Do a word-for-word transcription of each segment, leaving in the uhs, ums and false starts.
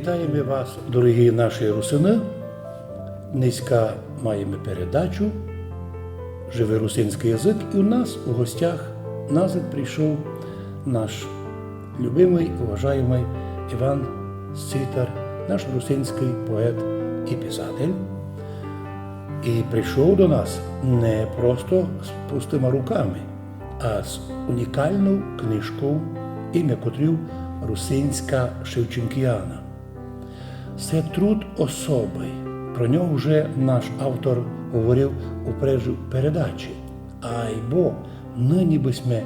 Вітаєме вас, дорогі наші русины. Нынька маєме передачу «Живый русинськый язык», і у нас у гостях назад прийшов наш любимый, уважаємый Іван Цитар, наш русинськый поет і писатель. І прийшов до нас не просто з пустыма руками, а з унікалнов книжков, імя котрій «Русинська Шевченкіана». Се труд особый. Про нього вже наш автор говорив у прежній передачі. Айбо нині бы сьме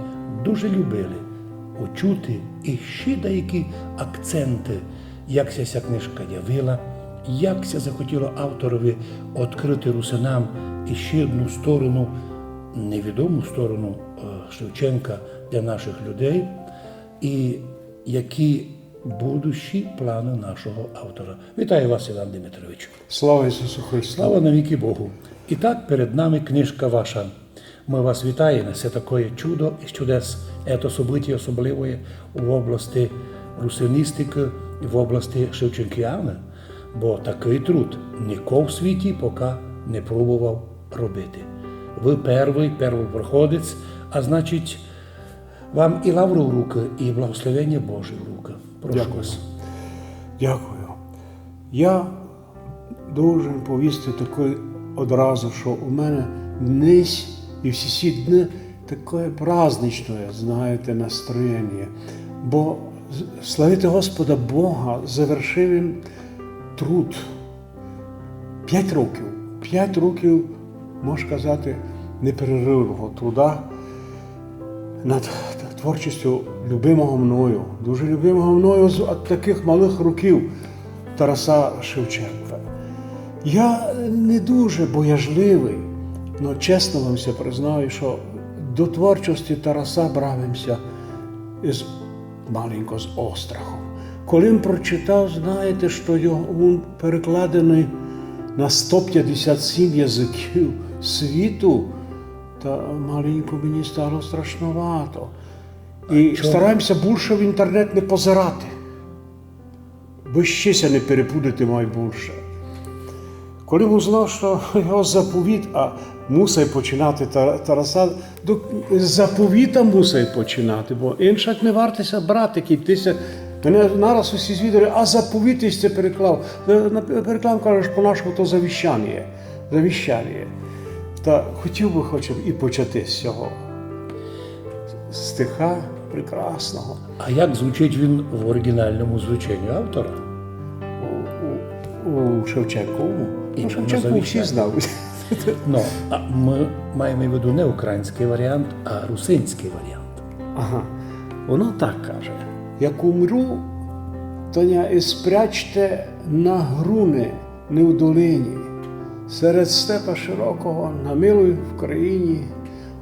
дуже любили учути іщи даякі акценты, як ся ся книжка явила, як ся захотіло авторови одкрыти русинам іщи одну сторону, невідому сторону, е, Шевченка для нашых людей, і які будущі планы нашого автора. Вітаю вас, Іван Дмитрович. Слава Ісусу Христу! Слава навікы Богу! І так, перед нами книжка ваша. Мы вас вітаєме. Се такоє чудо із чудес, ето событіє особливоє в области русиністикы і в области Шевченкіаны, бо такый труд нико в світі пока не пробовав робити. Вы первый, первопроходець, а значить, вам і лавру в рукы, і благословеня Божі в рукы. Прошу вас. Дякую. Я должен повісти такоє одразу, што у мене днесь і всі сі дни такоє праздничноє, знаєте, настроєніє. Бо з-, славити Господа Бога завершив він труд. Пять років. Пять років, мож казати, неперерывного труда над творчістю любимого мною, дуже любимого мною з от такых малых років Тараса Шевченка. Я не дуже бояжливый, но чесно вам ся признаю, што до творчости Тараса брав им ся із маленько з острахом. Коли м прочитав, знаєте, што його, він перекладеный на сто пятдесят сім языків світу, та маленько мені стало страшновато. І стараєм ся бульше в інтернет не позирати. Бы ще ся не перепудити май бульше. Коли м узнав, што його заповіт, а мусай починати Тар-, Тараса, до заповіта мусай починати, бо иншак не варте ся брати, кідь ти ся, мене нараз усі звідали: «А заповіт ти сьте переклав?» Е, на-, переклав, кажеш, по-нашому то завіщаніє. Завіщаніє. Та хотів бы хоч і почати з сього стиха прекрасного. А як звучить він в оригінальному звученні автора? У, у, у Шевченковому? Ну, Шевченкову всі знають. Ну, а мы маєме в виду не українськый варіант, а русинськый варіант. Ага. Воно так каже: «Як умру, то ня і спрячте на груни, не в долині, серед степа широкого, на милой Вкраїні,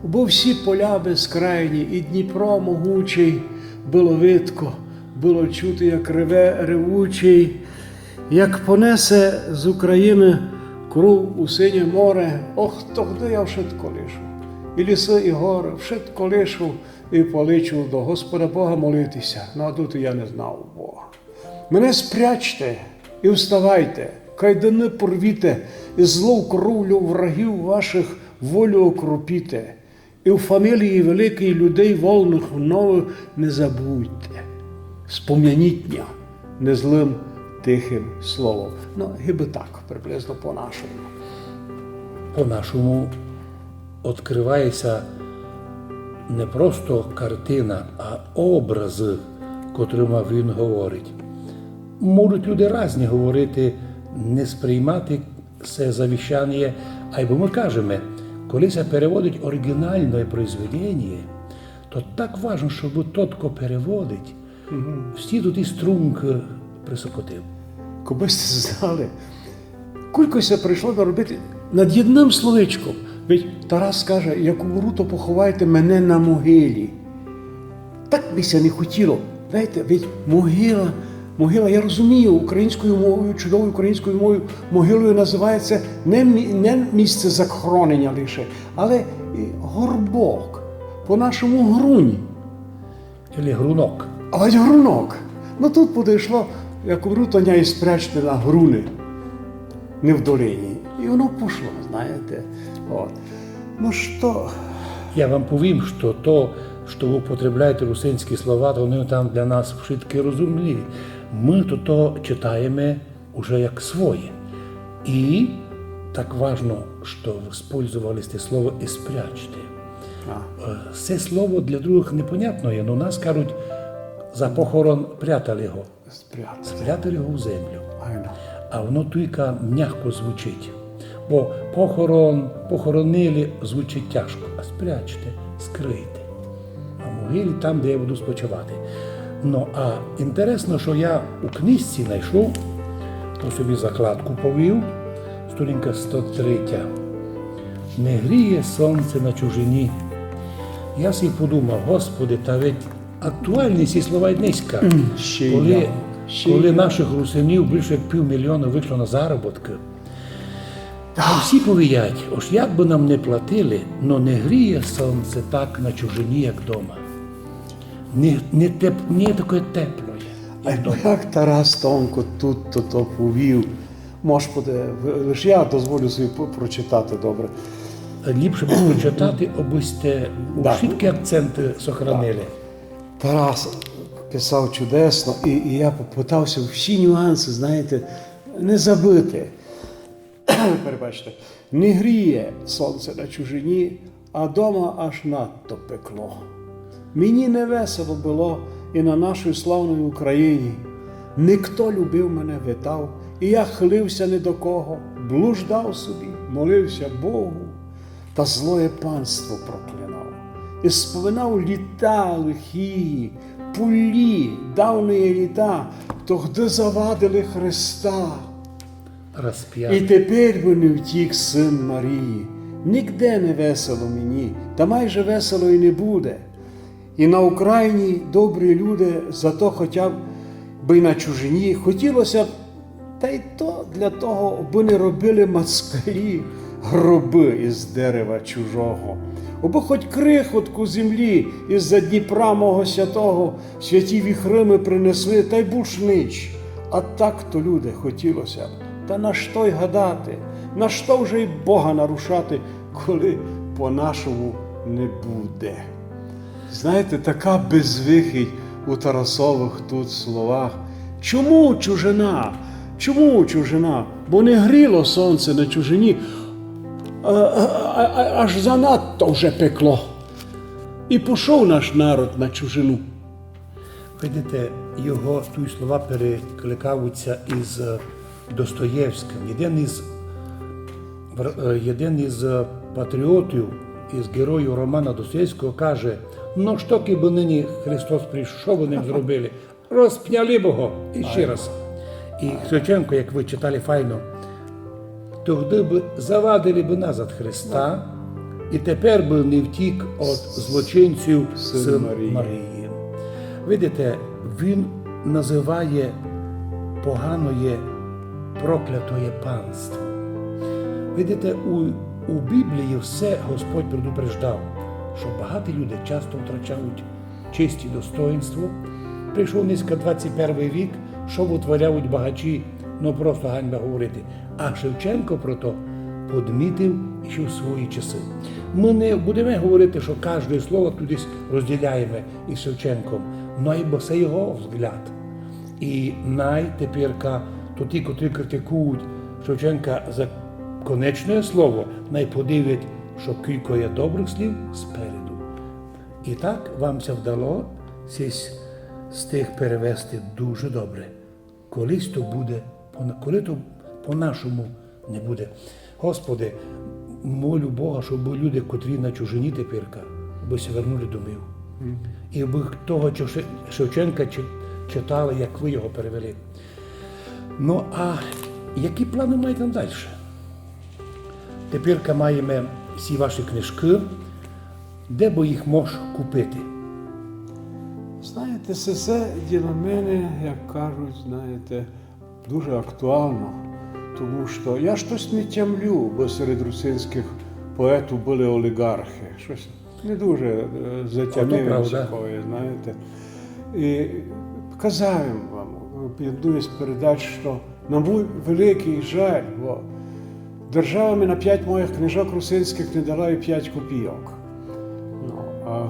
бо всі поля безкрайні і Дніпро могучий было видко, было чути, як реве ревучий, як понесе з Україны кров у синє море. Ох, тогды я вшытко лишу, і лісы, і горы, вшытко лишу, і полечу до Господа Бога молити ся. Ну, а туй я не знав Бога. Мене спрячте і вставайте, кайданы порвіте, і злов кровлю врагів вашых волю окропіте, і в фамілії великій людей вольных новых не забудьте. Спомяніть ня незлым тихым словом». Ну, гибы так, приблизно по-нашому. По-нашому одкрыває ся не просто картина, а образы, котрыма він говорить. Можуть люди разні говорити, не сприймати се завіщаніє, айбо мы кажеме, коли ся переводить оригінальне произведеніє, то так важно, штобы тот, ко переводить, всі туй стрункы присокотив. Кобы сьте знали, кулько ся прийшло наробити над єдным словечком. Ведь Тарас каже: «Як умру, то поховайте мене на могилі». Так бы ся не хотіло. Знаєте, ведь могила, могила, я розумію, українською мовою, чудовою українською мовою, могилою называється не мі-, не місце захоронення лише, але і горбок, по-нашому грунь. Или грунок. А вадь грунок. Ну, туй подойшло Як умру, то ня і спрячте на груни, не в долині. І воно пішло, знаєте. От. Ну што? Я вам повім, што то, што вы употребляєте русинські слова, то вони там для нас вшыткі розумні. Мы то, то читаєме уже як своє. І так важно, што вы использовали сте слово «испрячте». А. Е, се слово для другых непонятно є, но у нас кажуть, за похорон прятали го. Спрятати. Спрятали го в землю. Айно. А воно туйка мягко звучить. Бо похорон, похоронили звучить тяжко. А спрячте, скрийте. А могилі там, де я буду спочивати. Ну, а інтересно, што я у книжці знайшов, то собі закладку повів, сторінка сто третя. «Не гріє сонце на чужині». Я си подумав, Господи, та ведь актуальні сі слова й днеська. М, ще й коли, да. Ще й коли да. Наших русинів більше як півмільйона вийшло на заробіткы. Да. А всі повіять, ож як бы нам не платили, но не гріє сонце так на чужині, як дома. Не, не теп-, не таке тепло є, як дома. Айбо як Тарас Томко тут то, то повів. Мож буде, лиш я дозволю собі по-, прочитати добре. Ліпше бы прочитати, обы сте Да. Всі акценты сохранили. Да. Тарас писав чудесно, і, і я попытав ся всі нюансы, знаєте, не забыти. Перебачте. Не гріє сонце на чужині, а дома аж надто пекло. Мені не весело было і на нашій славній Україні. Никто любив мене витав, і я хлив ся ни до кого, блуждав собі, молив ся Богу. Та злоє панство проклинав. І споминав літа лихі, пулі, давні літа, тогды завадили Христа. Розп'ятий. І тепер бы не втік сын Марії. Нигде не весело мені, та майже весело і не буде. І на Україні добрі люди, зато хотя бы й на чужині, хотіло ся б, та й то для того, обы не робили москалі гробы із дерева чужого, обы хоть крихотку землі із-за Дніпра мого святого святі віхры мы принесли, та й буш нич. А так то, люди, хотіло ся б. Та на што й гадати, на што вже й Бога нарушати, коли по-нашому не буде. Знаєте, така безвихідь у Тарасовых тут словах. Чому чужина? Чому чужина? Бо не гріло сонце на чужині, а, а, а, а, аж занадто вже пекло. І пішов наш народ на чужину. Видите, його туй слова перекликавуть ся із, е, Достоєвськым. Єден із вр-, е, єден із, е, патріотів, із героїв романа Достоєвського каже: «Ну што, кибы нині Христос прийшов, што бы ним зробили? Розпняли бы го». І ще раз. І Шевченко, як вы читали файно, тогды бы завадили бы назад Христа, і тепер бы не втік од злочинців сын Марії. Видите, він называє поганоє проклятоє панство. Видите, у, у Біблії все Господь предупреждав, што багаті люди часто втрачають честь і достоїнство. Прийшов нынька двадцять первый вік, што вытворяють багачі, ну, просто ганьба говорити. А Шевченко про то подмітив іщи в свої часы. Мы не будеме говорити, што кажде слово туй десь розділяєме із Шевченком, ну, айбо се його взгляд. І най теперка то ті, котрі критикують Шевченка за конечне слово, най подивлять, што кілько є добрых слів спереду. І так вам ся вдало сись стих перевести дуже добре. Колись то буде, по-, коли то по-нашому не буде. Господи, молю Бога, щоб люди, котрі на чужині теперка, аби ся вернули домів. Мгм. І аби того, што Ше-, Шевченка чи-, читали, як вы його перевели. Ну, а які планы маєте на дальше? Теперка маєме всі ваші книжкы. Де бы їх мож купити? Знаєте, се, се для мене, як кажуть, знаєте, дуже актуално, тому што я штось не тямлю, бо серед русинськых поетів были оліґархы. Штось не дуже, е, затямив им ся, знаєте. І казав им вам, В одній з передач, што на мій великый жаль, бо держава ми на пять моїх книжок русинськых не дала і пять копійок. Ну, а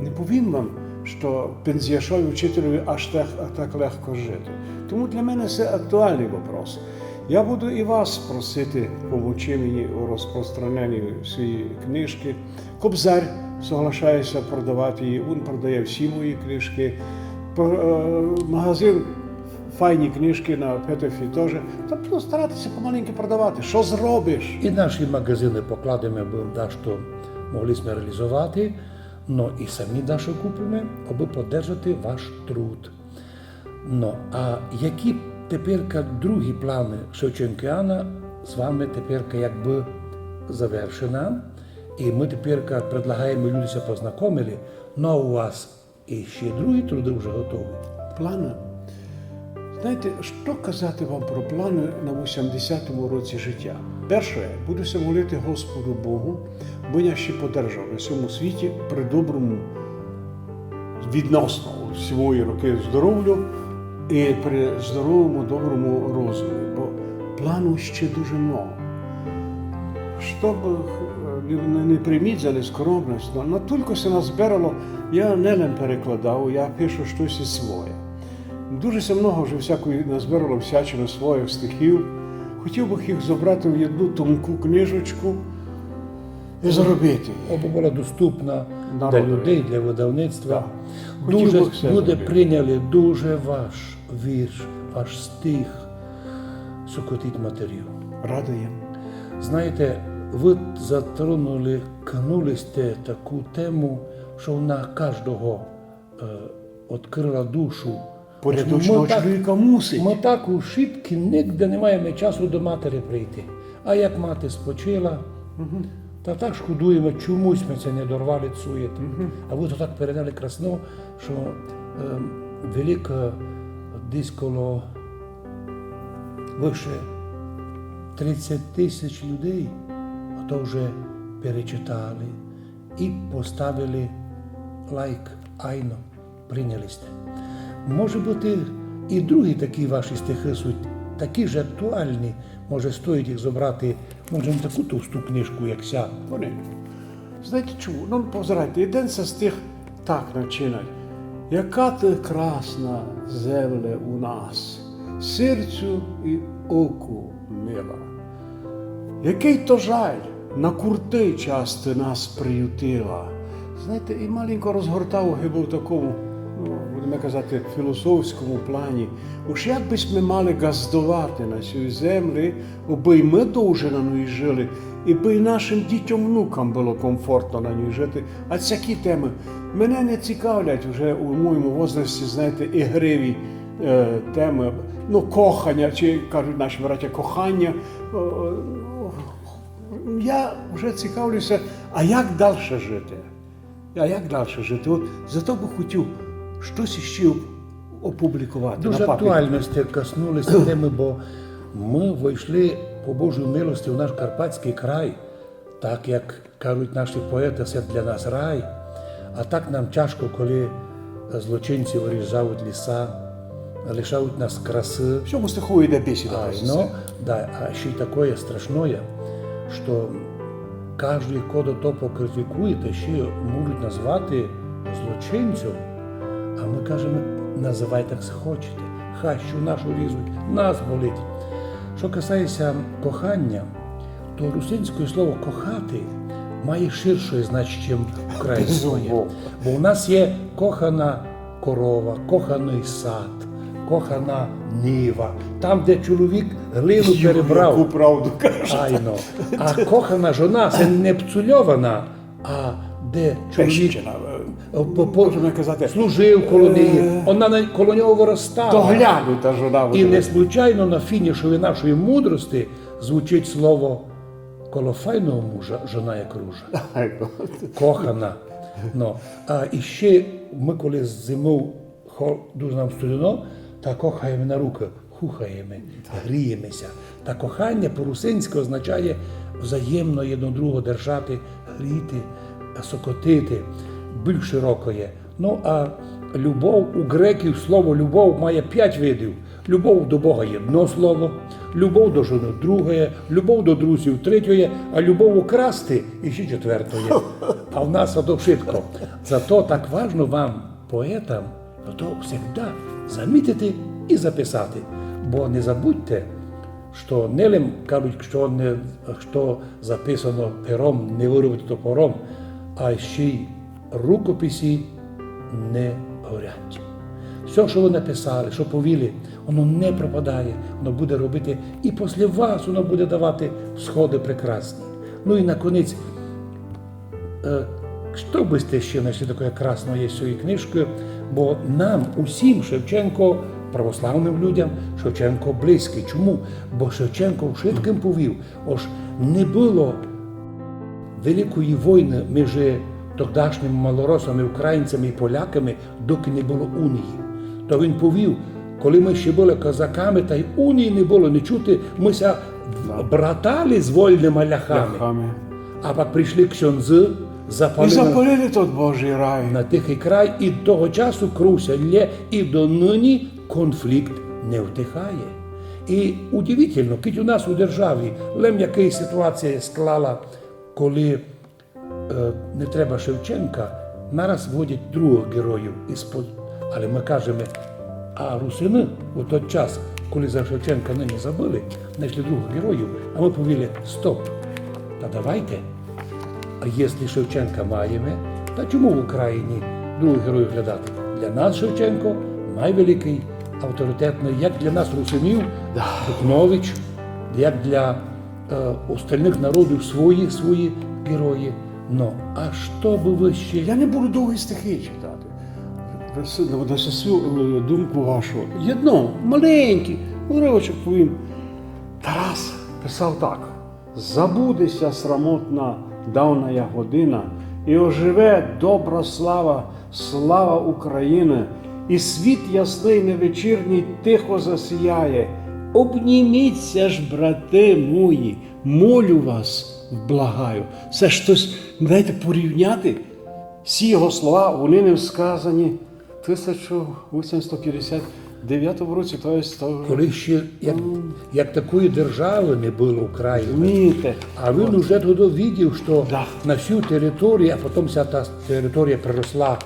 не повім вам, што пензіяшови учителеві аж так, так легко жити. Тому для мене се актуалный вопрос. Я буду і вас просити помочи мені у розпространенні сієї книжкы. Кобзар соглашає ся продавати її, він продає всі мої книжкы. П-, е, магазин «Файні книжкы» на Петефі тоже. Тобто старати ся помаленьку продавати. Што зробиш? І наші магазины покладеме, абы дашто могли сьме реалізовати, но і самі дашто купиме, абы поддержати ваш труд. Но, а які теперка другі планы Шевченкіана з вами теперка якбы завершена? І мы теперка предлагаєме, люди ся познакомили, но у вас іщи другі труды вже готові. Планы. Знаєте, што казати вам про планы на вісімдесятому році життя? Перше, буду ся молити Господу Богу, бо я ще подержав на сьому світі при доброму, відносно у свої рокы, здоровлю і при здоровому, доброму розумі, бо плану ще дуже много. Што бы, е, не, не, не прийміть за нескромность, но натулько ся назбирало, я не лем перекладав, я пишу штось і своє. Дуже ся много вже всякої назбирало всячины, своїх стихів. Хотів бы їх зобрати в одну тонку книжечку і зробити її. Абы была доступна для людей, для выдавництва. Да. Хотів бы всьо зробити. Дуже люди прийняли дуже ваш вірш, ваш стих «Сокотить матерів». Радує. Знаєте, вы затронули, кнули сьте таку тему, што вона каждого е, открыла душу. Порядочного чоловіка мусить. Мы так ушибкі, нигде не маєме часу до матері прийти. А як мати спочила, та так шкодуєме, чому сьме ся не дорвали цуєти. А вы то так передали красно, што, е, велика, десь коло выше тридцять тисяч людей, а то вже перечитали і поставили лайк, айно, прийняли сьте. Може быти, і другі такі ваші стихы суть такі ж актуалні, може, стоїть їх зобрати, може, не таку товсту книжку, як ся. Вони. Знаєте чому? Ну, позирайте, єден ся стих так начинать: «Яка ты красна, земле, у нас, серцю і оку мила. Якый то жаль, на куртый час ты нас приютила». Знаєте, і маленько розгортав хіба в такому, ну, будеме казати, філософському плані. Уж як бы сьме мали ґаздовати на сій землі, обы й мы довже на ній жили, і бы й нашым дітям, внукам было комфортно на ній жити. А сякі темы мене не цікавлять уже у моєму возрасті, знаєте, ігриві, е, темы. Ну, коханя, чи, кажуть наші братя, коханя. Е, е, я вже цікавлю ся, а як дальше жити? А як дальше жити? От зато бы хотів штось іщи оп-, опубліковати. Дуже актуално сьте коснулися темы, бо мы войшли по Божій милости у наш карпатськый край, так як кажуть наші поеты, се для нас рай. А так нам тяжко, коли злочинці вырізають ліса, лишають нас красы. В сьому стиху йде бесіда про се. Да, а ще й такоє страшноє, што каждый, ко то покритикує, та ще можуть назвати злочинцем, а мы кажеме: называйте, як схочете, хащу нашу різуть, нас болить. Што касається коханя, то русинськоє слово «кохати» має ширше значення, чим українськоє. Безумовно. Бо у нас є кохана корова, коханый сад, кохана нива. Там, де чоловік глину перебрав. Яку правду кажете. Айно. А кохана жона — се не пцульована, а де чоловік, е, по-, по-, можеме казати, служив коло неї, е, она на-, коло нього выростала. Доглянута жона буде. І не случайно на фінішови нашої мудрости звучить слово: «Коло файного мужа жона як ружа». Кохана. Ну, а іщи мы, коли зимов хо-, дуже нам студено, та кохаєме на рукы, хухаєме, грієме ся. Та коханя по-русинськы означає взаємно єдно другого держати, гріти, а сокотити, бульш широко є. Ну, а любов, у греків слово любов має пять видів. Любов до Бога єдно слово, любов до жоны другоє, любов до друзів третьоє, а любов украсти іщи четвертоє. А в нас ото вшытко. Зато так важно вам, поетам, ото всегда замітити і записати. Бо не забудьте, што не лем кажуть, што не, што записано пером, не вырвати топором, а ще й рукописі не горять. Всьо, што вы написали, што повіли, воно не пропадає, воно буде робити і после вас, воно буде давати всходы прекрасні. Ну і наконець, е, што бы сьте ще нашли такоє красноє з сьої книжкы, бо нам усім Шевченко, православным людям, Шевченко близькый. Чому? Бо Шевченко вшыткым повів, ож не было великої войны межи тогдашніми малоросами, українцями і поляками, докы не было унії. То він повів, коли мы ще были козаками, та й унії не было, не чути, мы ся братали з вольныма ляхами. Ляхами. А пак пришли ксьондзы, і запалили запалили тот Божий рай. На тихый край, і того часу круся лє, і до нині конфлікт не втихає. І удивительно, кідь у нас у державі лем якысь ситуація склала, коли, е, не треба Шевченка, нараз вводять другых героїв із-под-, але мы кажеме, а русины у тот час, коли за Шевченка нині забыли, знайшли другых героїв, а мы повіли: «Стоп! Та давайте, а єсли Шевченка маєме, та чому в Україні другых героїв глядати? Для нас Шевченко найвеликый, авторитетный, як для нас русинів, да, Духнович, як для, е, остальных народів свої, свої герої». Но, а што бы вы ще? Я не буду довгі стихы читати. На сю, на сю, е, думку вашу. Єдно, маленькый уривочок повім. Тарас писав так: «Забуде ся срамотна давная година, і оживе добра слава, слава Україны, і світ ясный невечірній тихо засіяє. Обніміться ж, браты мої, молю вас, благаю». Се штось, дайте порівняти. Сі його слова, вони ним сказані тисяча вісімсот пятдесят девятому році, то єсть, то вже... Коли ще як, м, як такої державы не было в краї. Розумієте? А він уже тогды видів, што, да, на всю територію, а потім вся та територія приросла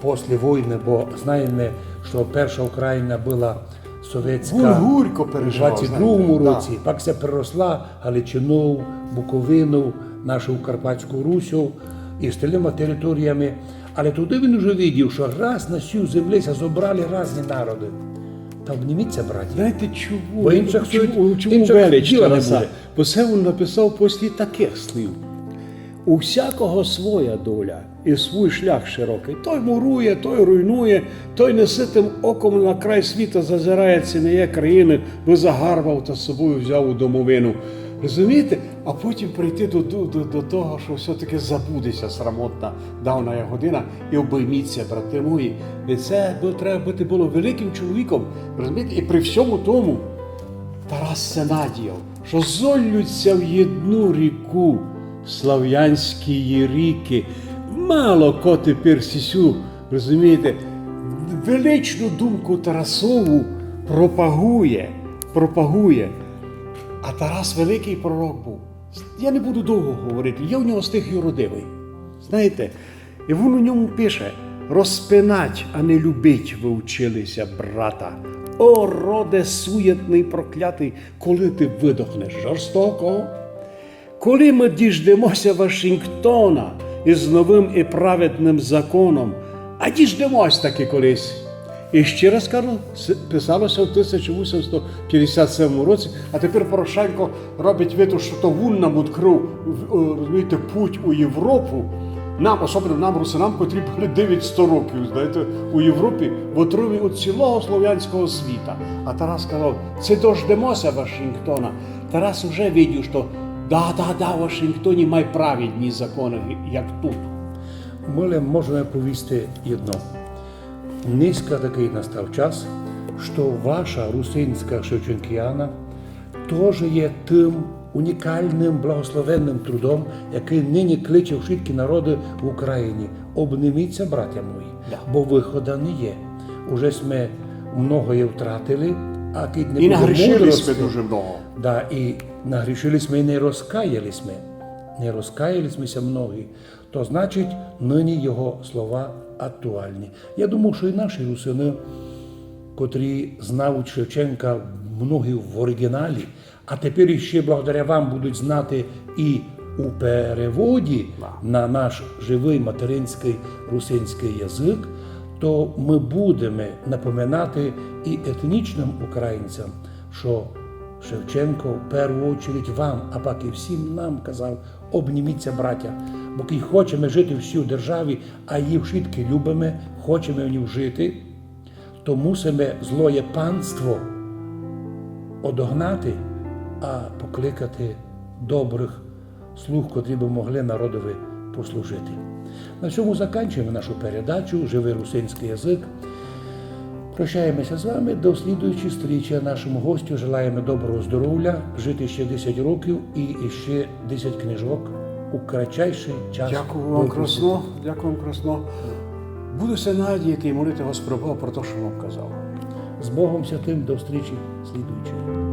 после войны, бо знаєме, што перша Україна была совєтська... Він горько переживав, знаєте. У двадцять другому році, да, пак ся приросла Галичинов, Буковинов, нашов Карпатськов Русьов і остальныма територіями. Але тогды він уже видів, што раз на сю землі ся зобрали разні народы. Та обніміться, браті. Знаєте чому? Бо іншых... Чому, чому іншых велич діла не Тараса? Буде. Бо се він написав после такых слів: «У всякого своя доля і свій шлях широкый. Той мурує, той руйнує, той неситым оком на край світа зазирає, ци не є країны, бы загарбав та з собою взяв у домовину». Розумієте? А потім прийти до, до, до, до того, што всьо-таки забуде ся срамотна давная година, і обійміться, браты мої. Ведь се бы, треба быти было великым чоловіком, розумієте? І при всьому тому Тарас ся надіяв, што золлють ся в єдну ріку славянські рікы. Мало ко тепер сисю, розумієте, величну думку Тарасову пропагує, пропагує. А Тарас великый пророк быв. Я не буду довго говорити, є в нього стих юродивый. Знаєте, і він у ньому пише: «Розпинать, а не любить вы вчили ся брата. О, роде суєтный, проклятый, коли ты выдохнеш жорстоко? Коли мы діждемо ся Вашінгтона із новым і праведным законом, а діждемо ся таки колись». І ще раз кажу, с-, писало ся в тисяча вісімсот пятдесят сьомому році, а тепер Порошенко робить вид, што то він нам відкрыв, в-, е, розумієте, путь у Європу. Нам, особливо нам, русинам, котрі были девятсто років, знаєте, у Європі, в отриві від цілого слов'янського світа. А Тарас казав: «Ци дождемо ся Вашінгтона?» Тарас уже видів, што да, да, да, в Вашінгтоні май праведні законы, як тут. Мы лем можеме повісти єдно. Нынька такый настав час, што ваша русинська Шевченкіана тоже є тым унікалным, благословенным трудом, якый нині кличе вшыткі народы в Україні. Обніміться, браття мої, Да. бо выхода не є. Уже сьме многоє втратили, а кідь не І буде нагрішили мудрости, сьме дуже много. Да, і нагрішили сьме і не розкаяли сьме. Не розкаяли сьме ся многі. То значить, нині його слова актуальні. Я думав, што і наші русины, котрі знають Шевченка многі в оригіналі, а тепер іще благодаря вам будуть знати і у переводі Да. на наш живый материнськый русинськый язык, то мы будеме напоминати і етнічным українцям, што Шевченко в перву очередь вам, а пак і всім нам казав: обніміться, браття, бо кідь хочеме жити всі в державі, а її вшыткі любиме, хочеме в ній жити, то мусиме злоє панство одогнати, а покликати добрых слуг, котрі бы могли народови послужити. На сьому заканчуєме нашу передачу «Живый русинськый язык». Прощаєме ся з вами до слідуючої стрічі. А нашому гостю желаєме доброго здоровля, жити ще десять років і ще десять книжок у кратчайшый час. Дякую вам выпустити. Красно, дякую вам красно. Буду ся надіяти і молити Господа Бога про те, што вам казав. З Богом святым, до стрічі слідуючої.